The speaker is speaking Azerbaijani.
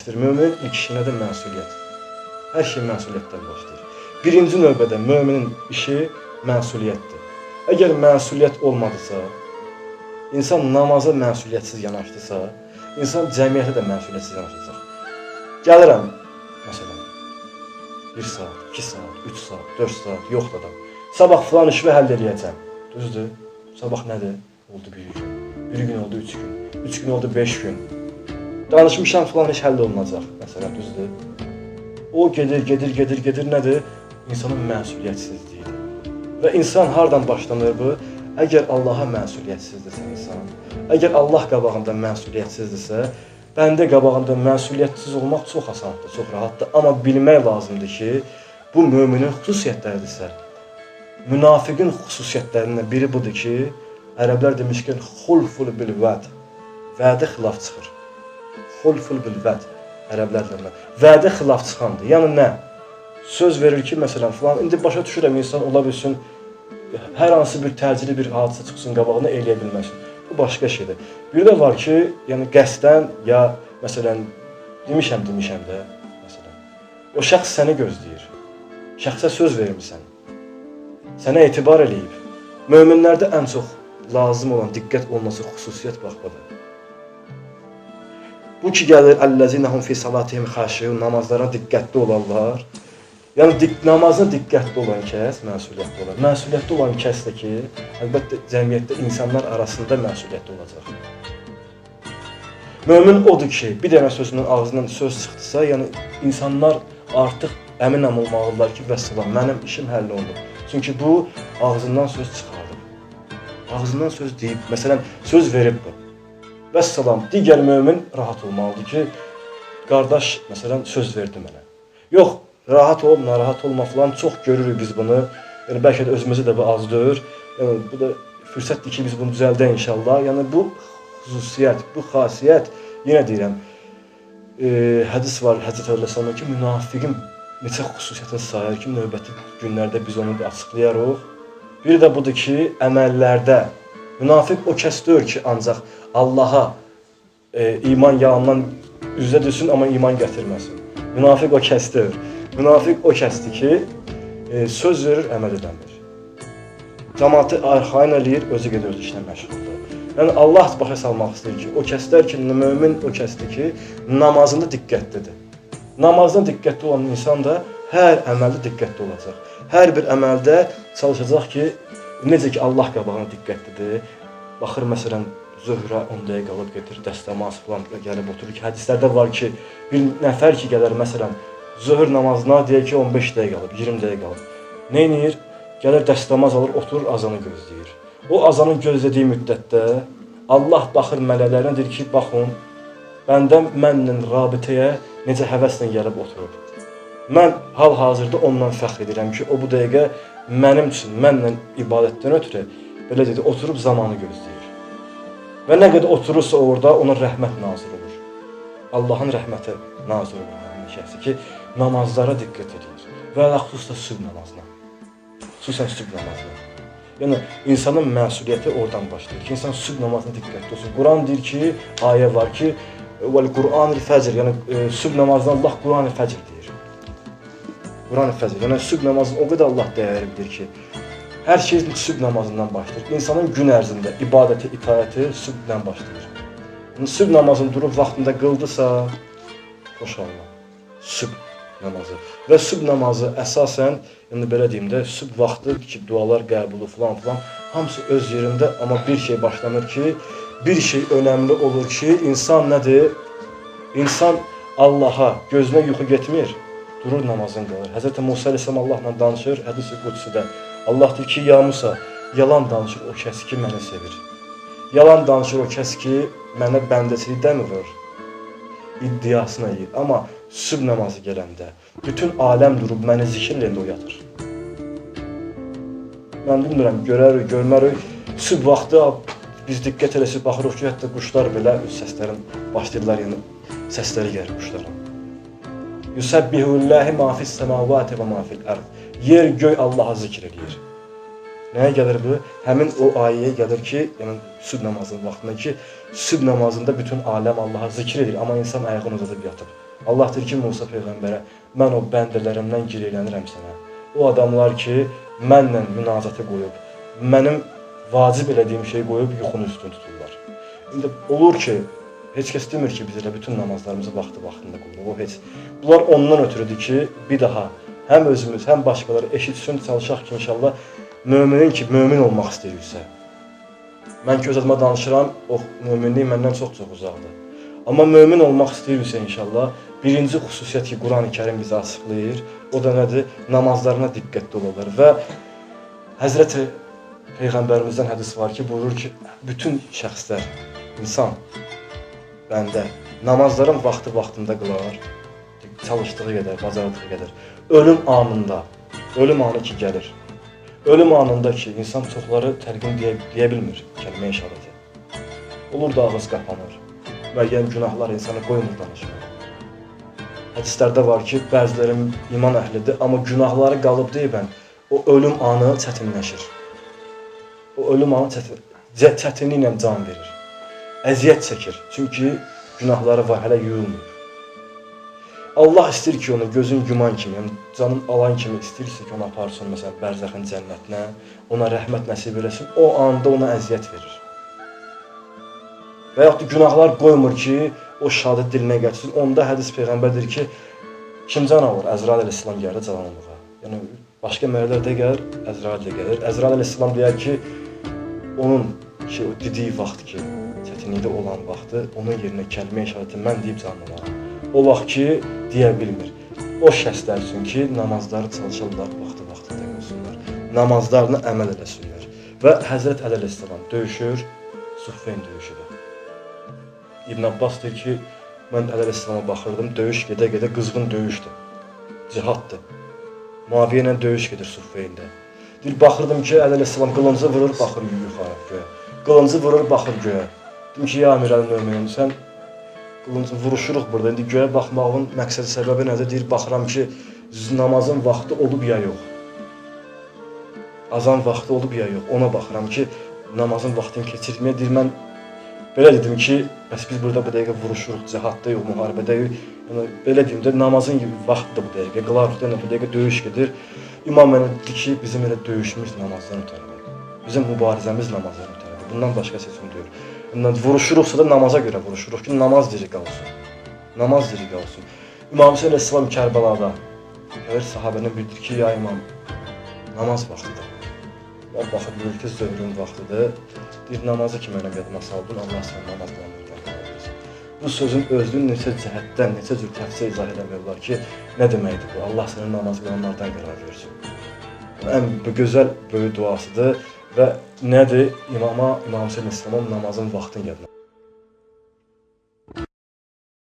istəyir? Möminin ilk işi nədir? Məsuliyyət. Hər şey məsuliyyətdən başlayır. Birinci növbədə möminin işi məsuliyyətdir. Əgər məsuliyyət olmadısa, insan namaza məsuliyyətsiz yanaşdısa, insan cəmiyyətə də məsuliyyətsiz yanaşacaq. Gəlirəm, məsələn, 1 saat, 2 saat, 3 saat, 4 saat yoxdur adam. Sabah filan işimi həll eləyəcəm. Düzdür? Sabah nədir? Oldu bir gün. Bir gün oldu 3 gün. 3 gün oldu 5 gün. Danışmışam filan iş həll olunacaq. Məsələn, düzdür? O gedir, gedir, gedir, gedir. Nədir? İnsanın məsuliyyətsizliyidir. Və insan hardan başlanır bu? Əgər Allaha məsuliyyətsizdirsə insan, əgər Allah qabağında məsuliyyətsizdirsə, bəndə qabağında məsuliyyətsiz olmaq çox asandır, çox rahatdır. Amma bilmək lazımdır ki, bu möminin xüsusiyyətləridirsə, münafiqin xüsusiyyətlərindən biri budur ki, ərəblər demiş ki, xulful bil vəd, vədə xilaf çıxır. Xulful bil vəd, ərəblər deyirlər. Vədə xilaf çıxandır. Yəni nə? Söz verir ki, məsələn, filan, indi başa düşürəm, insan ola bilsin, hər hansı bir təcili bir hadisə çıxsın qabağına, eləyə bilməsin. Bu başqa şeydir. Bir də var ki, yəni qəsdən ya məsələn demişəm də məsələn. O şəxs səni gözləyir. Şəxsə söz vermisən. Sənə etibar eləyib. Möminlərdə ən çox lazım olan diqqət olması xüsusiyyət bax budur. Bu ki gəlir əlləzinəhum fi salatihim xaşiun, namazlarına diqqətli olanlar. Yəni namazına diqqətli olan kəs məsuliyyətli olar. Məsuliyyətli olan kəs də ki, əlbəttə cəmiyyətdə insanlar arasında məsuliyyətli olacaq. Mömin odur ki, bir dənə sözünün ağzından söz çıxdısa, yəni insanlar artıq əmin olmalıdırlar ki, vəssalam, mənim işim həll olunub. Çünki bu ağzından söz çıxardıb. Ağzından söz deyib, məsələn, söz verib bu. Vəssalam, digər mömin rahat olmalıdır ki, qardaş, məsələn, söz verdi mənə. Yox, rahat ol, narahat olma falan, çox görürük biz bunu. Yəni bəlkə də özümüzə də bu az deyir. Yəni bu da fürsətdir ki, biz bunu düzəldək inşallah. Yəni bu xüsusiyyət, bu xasiyyət, yenə deyirəm, hədis var Həzrət Əleyhissalamda ki, münafiqin neçə xüsusiyyətini sayar ki, növbəti günlərdə biz onu da açıqlayarıq. Bir də budur ki, əməllərdə münafiq o kəs deyil ki, ancaq Allaha iman yalandan üzə düşsün, amma iman gətirməsin. Münafiq o kəs deyil. Münafiq o kəsdir ki, söz verir, əməl edəmir. Cəmaatı arxayın eləyir, özü gedir öz işinə məşğuldur. Yəni Allah başa salmaq istəyir ki, o kəslər ki, mömin o kəsdir ki, namazında diqqətlidir. Namazında diqqətli olan insan da hər əməldə diqqətli olacaq. Hər bir əməldə çalışacaq ki, necə ki Allah qabağına diqqətlidir. Baxır məsələn, zöhrə 10 dəqiqə qalıb gedir, dəstəmaz falan gəlib oturur ki, hədislərdə var ki, bir nəfər ki gələr məsələn, zöhr namazına deyək ki, 15 dəqiqə qalıb, 20 dəqiqə qalıb. Nə edir? Gəlir dəstəmaz alır, oturur, azanı gözləyir. O azanı gözlədiyi müddətdə Allah baxır mələklərinə, deyir ki, baxın, bəndəm mənlə rabitəyə necə həvəslə gəlib oturub. Mən hal-hazırda ondan fəxr edirəm ki, o bu dəqiqə mənim üçün, mənlə ibadətdən ötürü, belə deyək, oturub zamanı gözləyir. Və nə qədər oturursa orada, ona rəhmət nazil olur. Allahın rəhməti nazil olur həmin şəxsə ki, namazlara diqqət edir. Və xüsusən sübh namazına. Xüsusən sübh namazına. Yəni insanın məsuliyyəti oradan başlayır ki, insan sübh namazına diqqətli olsun. Quran deyir ki, ayə var ki, vəl Qur'anul fəcr, yəni sübh namazına Allah Qur'an-ı fəcr deyir. Qur'an-ı fəcr. Yəni sübh namazını o qədər Allah dəyər bilir ki, hər şey sübh namazından başlayır. İnsanın gün ərzində ibadəti, itaəti sübhdən başlayır. Yəni, sübh namazını durub vaxtında qıldısa, xoş Allah. Sübh namazı. Və sübh namazı əsasən, yəni belə deyim də, sübh vaxtı ki, dualar qəbulu filan filan, hamısı öz yerində, amma bir şey başlanır ki, bir şey önəmli olur ki, insan nədir? İnsan Allaha gözünə yuxu getmir, durur namazını qılır. Həzrət Musa əleyhissalam Allahla danışır, hədis-i qudsidə. Allah deyir ki, ya Musa, yalan danışır o kəs ki, məni sevir. Yalan danışır o kəs ki, mənə bəndəçilik dəmir, iddiasını eləyir. Amma sübh namazı gələndə bütün aləm durub məni zikr eləyəndə o yatır. Mən bilmirəm, görərik, görmərik. Sübh vaxtı biz diqqət eləsək baxırıq ki, hətta quşlar belə öz səslərin başlayırlar, yəni səsləri gəlir quşların. Yusəbbihullahi ma fis semavati və ma fil ərd. Yer, göy Allaha zikr eləyir. Nəyə gəlir bu? Həmin o ayəyə gəlir ki, yəni sübh namazının vaxtında ki, sübh namazında bütün aləm Allaha zikr edir, amma insan ayağını uzadıb yatıb. Allah deyir ki, Musa peyğəmbərə, mən o bəndələrimdən gileylənirəm sənə. O adamlar ki, mənlə münacatı qoyub, mənim vacib elədiyim şeyi qoyub yuxunun üstünü tuturlar. İndi olur ki, heç kəs demir ki, biz elə bütün namazlarımızı vaxtı-vaxtında qılırıq. O heç. Bunlar ondan ötürüdür ki, bir daha həm özümüz, həm başqaları eşitsin, çalışaq ki, inşallah möminin ki, mömin olmaq istəyirsə. Mən ki, öz adıma danışıram, o möminlik məndən çox-çox uzaqdır. Amma mömin olmaq istəyirsə inşallah, birinci xüsusiyyət ki, Quran-ı Kərim bizə açıqlayır, o da nədir? Namazlarına diqqətli olurlar və Həzrəti Peyğəmbərimizdən hədis var ki, buyurur ki, bütün şəxslər, insan, bəndə namazların vaxtı-vaxtında qılar, çalışdığı qədər, bacardığı qədər. Ölüm anında, ölüm anı ki gəlir, ölüm anında ki, insan çoxları təlqin deyə bilmir kəlmə-i şəhadəti. Olur da ağız qapanır, müəyyən günahlar insanı qoymur danışmağa. Hədislərdə var ki, bəziləri iman əhlidir, amma günahları qalıb deyibən, o ölüm anı çətinləşir. O ölüm anı çətinliklə can verir. Əziyyət çəkir. Çünki günahları var, hələ yuyulmur. Allah istəyir ki, onu gözün güman kimi, yəni canın alan kimi istəyirsə ki, onu aparsın məsələn bərzəxin cənnətinə, ona rəhmət nəsib eləsin, o anda ona əziyyət verir. Və yaxud da günahlar qoymur ki, o şəhadət dilinə gətirsin. Onda hədis peyğəmbər deyir ki, kim can alır? Əzrail əleyhissalam gəlir can almağa. Yəni başqa mələklər də gəlir, Əzrail də gəlir. Əzrail əleyhissalam deyər ki, onun ki, o dediyi vaxt ki, çətinlikdə olan vaxtı, onun yerinə kəlmə-i şəhadəti mən deyib canını alaram. O vaxt ki, deyə bilmir. O şəxslər üçün ki, namazları çalışırlar, vaxtı-vaxtında qılsınlar. Namazlarını əməl eləsinlər. Və Həzrət Əli əleyhissalam döyüşür, Suffeyn döyüşüdür. İbn Abbas deyir ki, mən Əli əleyhissalama baxırdım, döyüş gedə-gedə qızğın döyüşdür, cihaddır. Muaviyə ilə döyüş gedir Suffeyndə. Deyir, baxırdım ki, Əli əleyhissalam qılıncı vurur, baxır yuxarı göyə. Qılıncı vurur, baxır göyə. Dedim ki, ya Əmir əl-Möminin, sən qılıncı vuruşuruq burada. İndi göyə baxmağın məqsədi, səbəbi nədir? Deyir, baxıram ki, namazın vaxtı olub ya yox. Azan vaxtı olub ya yox. Ona baxıram ki, namazın vaxtını keçirməyə. Deyir, mən belə dedim ki, bəs biz burada bu dəqiqə vuruşuruq, cihaddayıq, müharibədəyik. Yəni belə deyim də, namazın vaxtıdır bu dəqiqə, qılarıq da, bu dəqiqə döyüş gedir. İmam mənə dedi ki, bizim elə döyüşümüz namazdan ötəridir. Bizim mübarizəmiz namazdan ötəridir. Bundan başqası üçün deyil. Yəni vuruşuruqsa da namaza görə vuruşuruq ki, namaz diri qalsın. Namaz diri qalsın. İmam Hüseyn əleyhissalam Kərbəlada gəlir sahabənin bildirir ki, ya imam, namaz vaxtıdır. O baxır, görür ki, zöhrün vaxtıdır. Deyir, namazı ki mənə yadıma saldın, Allah sənə namaz qılanlardan qərar versin. Bu sözün özünü neçə cəhətdən, neçə cür təfsir izah eləmək olar ki, nə deməkdir bu? Allah sənə namaz qılanlardan qərar versin. Ən gözəl böyük duasıdır və nədir? İmama, İmam Hüseyn əleyhissalamın namazın vaxtını yadına